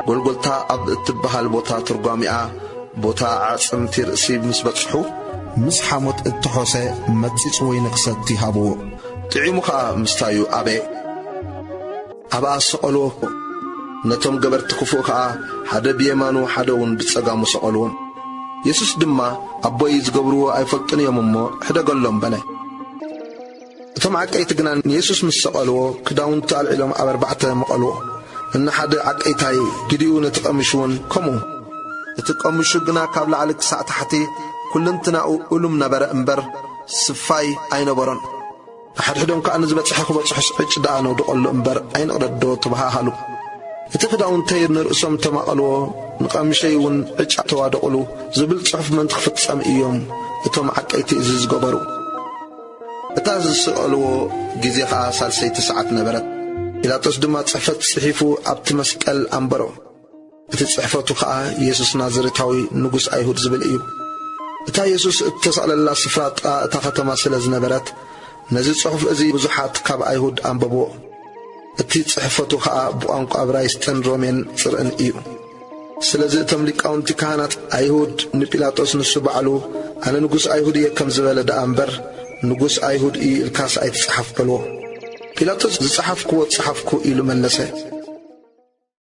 ጎልጎልታ ኣብ እትበሃል ቦታ ትርጓሚኣ ቦታ ኣዕጽምቲ ርእሲ ምስ በጽሑ፣ ምስ ሓሞት እተሖሰ መጺጽ ወይኒ ክሰቲ ሃብዎ። ጥዒሙ ኸኣ ምስታዩ ኣበየ። ኣብኣ ሰቐልዎ። ነቶም ገበርቲ ክፉእ ከኣ ሓደ ብየማኑ ሓደ እውን ብጸጋሙ ሰቐልዎም። የሱስ ድማ፣ "ኣቦይ ዝገብርዎ ኣይፈልጡን እዮም እሞ ሕደገሎም" በለ። እቶም ዓቀይቲ ግና ንየሱስ ምስ ሰቐልዎ፣ ክዳውንቱ ኣልዒሎም ኣብ ኣርባዕተ መቐልዎ። እነ ሓደ ዓቀይታይ፣ ግዲኡ ነቲ ቀምሽ እውን ከምኡ። እቲ ቀምሹ ግና ካብ ላዕሊ ክሳዕ ታሕቲ ኩልንትናኡ እሉም ነበረ እምበር፣ ስፋይ ኣይነበሮን። ንሓድሕዶም ከኣ ንዝበጽሐ ክበጽሑስ ዕጭ ደኣ ነውድቐሉ እምበር ኣይንቕደዶ ተበሃሃሉ። እቲ ክዳውንተይ ንርእሶም ተማቐልዎ፣ ንቐምሸይ እውን ዕጭ ተዋደቑሉ ዝብል ጽሑፍ ምእንቲ ክፍጸም እዮም እቶም ዓቀይቲ እዚ ዝገበሩ። እታ ዝስቐልዎ ግዜ ኸኣ ሳልሰይቲ ሰዓት ነበረት። ጲላጦስ ድማ ጽሕፈት ጽሒፉ ኣብቲ መስቀል ኣንበሮ። እቲ ጽሕፈቱ ኸኣ የሱስ ናዝሬታዊ ንጉስ ኣይሁድ ዝብል እዩ። እታ የሱስ እተሰቕለላ ስፍራ ጥቓ እታ ኸተማ ስለ ዝነበረት፣ ነዚ ጽሑፍ እዚ ብዙሓት ካብ ኣይሁድ ኣንበብዎ። እቲ ጽሕፈቱ ኸኣ ብቋንቋ እብራይስጥን ሮሜን ጽርኢን እዩ። ስለዚ እቶም ሊቃውንቲ ካህናት ኣይሁድ ንጲላጦስ፣ "ንሱ ባዕሉ ኣነ ንጉስ ኣይሁድ እየ ከም ዝበለ ደኣ እምበር፣ ንጉስ ኣይሁድ እዩ ኢልካስ ኣይትጽሓፍ" በልዎ። ጲላጦስ፣ "ዝጸሓፍክዎ ጸሓፍኩ" ኢሉ መለሰ።